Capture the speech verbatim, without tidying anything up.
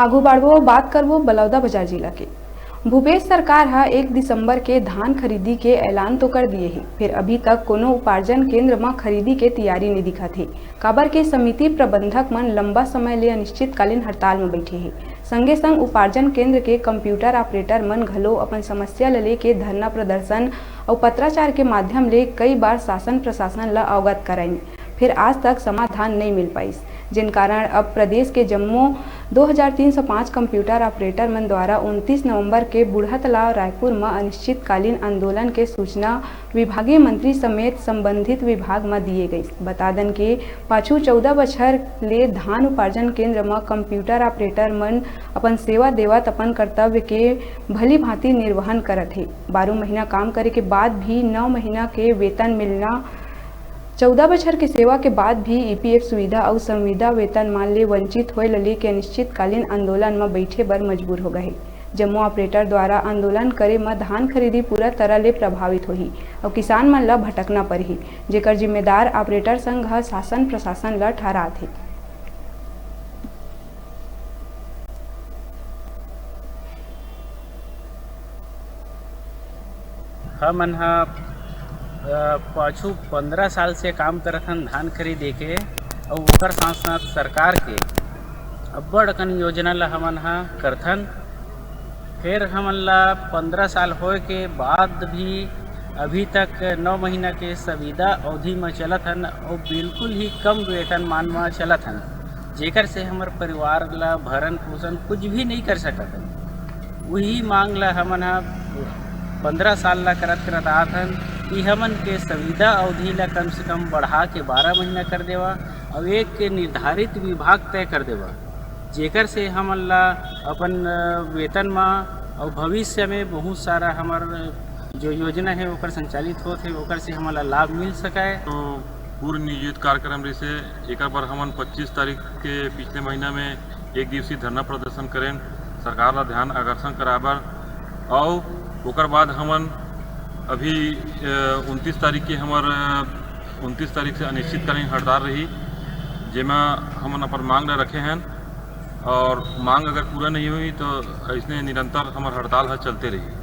आगू बढ़बो, बात करबो बलौदा बाजार जिला के। भूपेश सरकार ह एक दिसंबर के धान खरीदी के ऐलान तो कर दिए हे, फिर अभी तक कोनो उपार्जन केंद्र म खरीदी के तैयारी नइ दिखत हे, काबर के समिति प्रबंधक मन लंबा समय ले अनिश्चितकालीन हड़ताल म बैठे हे। संगे संग उपार्जन केंद्र के कंप्यूटर ऑपरेटर मन घलो अपन समस्या ल लेके धरना प्रदर्शन अउ पत्राचार के माध्यम ले कई बार शासन प्रशासन ल अवगत कराइन, फिर आज तक समाधान नइ मिल पाइस, जिन कारण अब प्रदेश के जम्मो दो हजार तीन सौ पाँच कंप्यूटर ऑपरेटर मन द्वारा उनतीस नवंबर के बूढ़ा तालाब रायपुर म अनिश्चितकालीन आंदोलन के सूचना विभागीय मंत्री समेत संबंधित विभाग म दिए गइस। बता दन के पाछू चौदह बछर ले धान उपार्जन केंद्र म कंप्यूटर ऑपरेटर मन अपन सेवा देवत अपन कर्तव्य के भली भांति निर्वहन करत हे। बारह महीना काम करे के बाद भी नौ महीना के वेतन मिलना, चौदह बछर के सेवा के बाद भी ईपीएफ सुविधा अउ संविदा वेतनमान ले वंचित होए ल लेके अनिश्चितकालीन आंदोलन म बैठे बर मजबूर हो गए हे। जम्मो ऑपरेटर द्वारा आंदोलन करे म धान खरीदी पूरा तरह ले प्रभावित होही अउ किसान मन ल भटकना परही, जेकर जिम्मेदार ऑपरेटर संघ ह शासन प्रशासन ल ठहरात हे। हमन ह, अ, पाछू पंद्रह साल से काम करत हन धान खरीदे के, अउ ओकर साथ-साथ सरकार के अब्बड़ अकन योजना ल हमन ह करथन। फेर हमन ल पंद्रह साल होए के बाद भी अभी तक नौ महीना के संविदा अवधि म चलत हन, अउ बिल्कुल ही कम वेतनमान म चलत हन, जेकर से हमर परिवार ल भरण पोषण कुछ भी नइ कर सकत हन। उही मांग ल हमन ह पंद्रह साल ल करत करत आत हन कि हमन के संविदा अवधि ल कम से कम बढ़ा के बारह महीना कर देवा, अउ एक निर्धारित विभाग तय कर देवा, जेकर से हमन ला अपन, अ, वेतन म अउ भविष्य में बहुत सारा हमर जो योजना है ओकर संचालित होत है, ओकर से हमन ला लाभ मिल सकय। तो पूर्व नियोजित कार्यक्रम रहिसे, एकर बर हमन पच्चीस तारीख के पिछले महीना में एक दिवसीय धरना प्रदर्शन करेन, सरकार ला ध्यान आकर्षण कराए बर। अउ ओकर बाद हमन अभी, अ, उनतीस तारीख के हमर, अ, उनतीस तारीख से अनिश्चितकालीन हड़ताल रही, जेमा हमन अपन मांग ला रखे हन, और मांग अगर पूरा नहीं होही तो अइसने निरंतर हमर हड़ताल ह चलते रही।